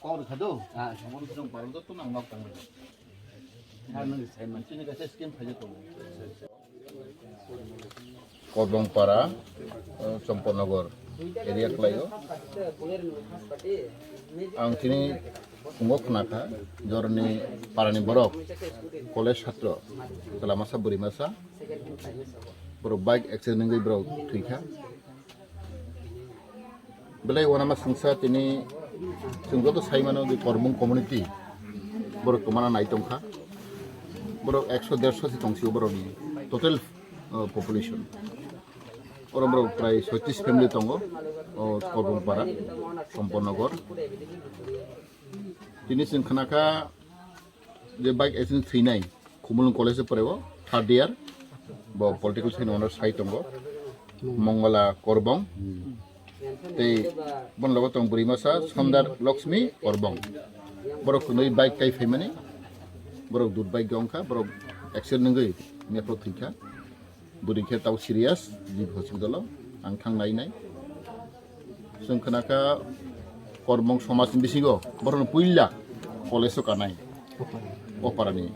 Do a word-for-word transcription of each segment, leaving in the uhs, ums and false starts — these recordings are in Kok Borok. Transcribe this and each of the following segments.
Kok rwkha do? Ah, samung song parang joto nang nok tang. Har nang sai man chini kaisa scheme phai joto. Korbongpara, eh, Chompornagar area kwlaio. Ang chini phungo khna kha, jorni parani borok, college satro, chwla masa, bwrwi masa, borok bike accident wngwi borok thwi kha. Belai uanama sengsa tini chwng joto sai mano je Korbong community borok kwmana nai tongkha. Borok ekso derso se tongsio borokni total, uh, population. Oro borok prai soitrish family tongo, o Korbongpara, Chompornagar. Tini chwng khna kha je bike accident thwinai Khumulwng College o poreo, third year, bo political science honours sai tongo, Mongala Korbong, tei bon logo tong bwrwi masa Sondar Lakshmi Korbong. Borok kwnwi bike kai phaimani, borok dud bike wngkha, borok accident wngwi mepro thwikha. Bwrwi khe tau serious, G B hospital o ang thang nai nai. Chwng khna kha Korbong somaj ni bisingo borokno puila college o kanai, o parani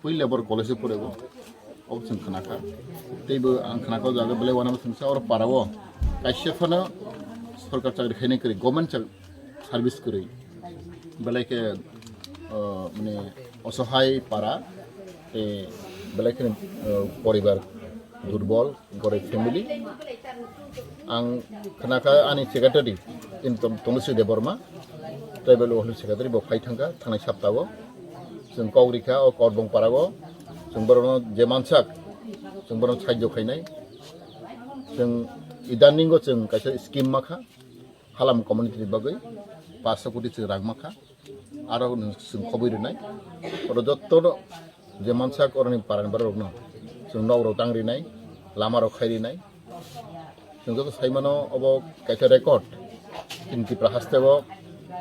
puila borok college o porego, obo chwng khna kha. Teibo ang khna kha o jaga belai uanama sengsa oro para o kaisa phano sorkar chakri khainai kwrwi, government chak-, service kwrwi. Belai khe, uh, mane osohai para, tei belai khe, uh, poribar durbol, gorib family. Ang khna kha ani secretary, in Tom-, Tonusi Debbarma, tribal welfare secretary, bo phai thangkha thangnai saptao. Chwng kok rikha o Korbong parao, chwng borokno je mansak, chwng borokno sahajyo khainai. Chwng idaningo chwng kaisa scheme makha. Halam community ni bagwi paanch koti chwng rang mankha, aro nwng chwng khobwi rwnai. Oro jotto no je mansak oroni parani borok rokno chwng nok rok tang rinai, lama rok khai rinai. Chwng joto sai mano obo kaisa record, chini Tripura haste o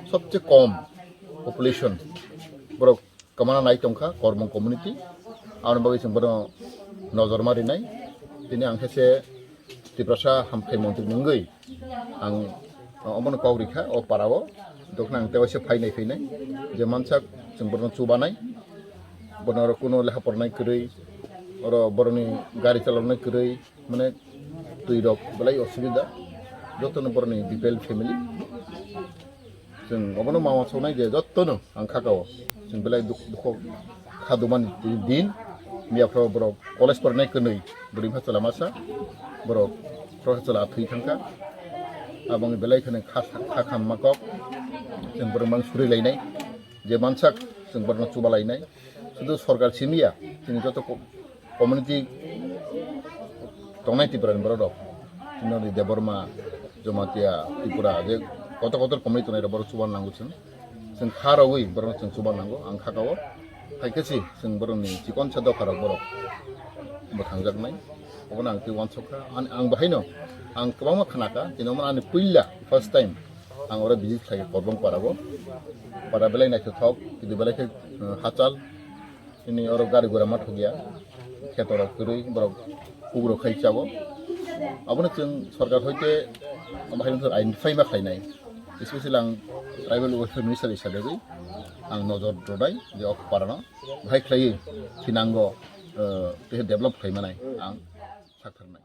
sobse kom population borok kwmana nai tongkha Korbong community. Aboni bagwi chwng bono nojor ma rinai. Tini ang khe se Tiprasa hamkhai montri ni wngwi ang omono kok rikha o para o. Dokna ang tewaisa phainai phainai je mansak chwng bono chubanai. Bono oro kuno lekha poranai kwrwi, oro boroni gari chaloknai kwrwi, mane twi rok belai osubida. Jotono boroni B P L family. Chwng obono ma uansuknai je jottono ang kha kao. Chwng belai duk-, dukho kha dumani din. Miya phro borok college pornai kwnwi bwrwi pha chwla masa. Borok phro chwla thwi thangkha. Aboni belai kheno kha, kha khamma kok. Chwng borok mang suri lainai. Je mansak chwng borokno chuba lainai. Sudu sorkar simi ya, chini joto ko-, community tongnai Tripura ni borok rok, chini Debbarma, Jamatia, Tripura, je kotor kotor community tongnai rok borok chuban nango chwng. Chwng kha rogwi borok chwng chuban nango, ang kha kao. Hai khe si chwng borok ni chikon sa dopha rok borok bwthang jaknai. Obono ang twi uansuk kha. Ang, ang bahaino ang kwbangma khna kha, tini omo ani puila first time ang oro visit khlai kha Korbong para o. Para belai naithothok, kini belai khe, uh, hachal. Ini oro gari gura ma thokya, kheto rok kwrwi, borok kuk rok khai chao. Abono chwng sorkar hoite bahai wngkha identify ma khlainai. Especially ang tribal welfare minister hisabe gwi ang nojor rwnai je ok parano bahai khlaiwi thinango, eh, tei develop khlai manai ang sak tharnai.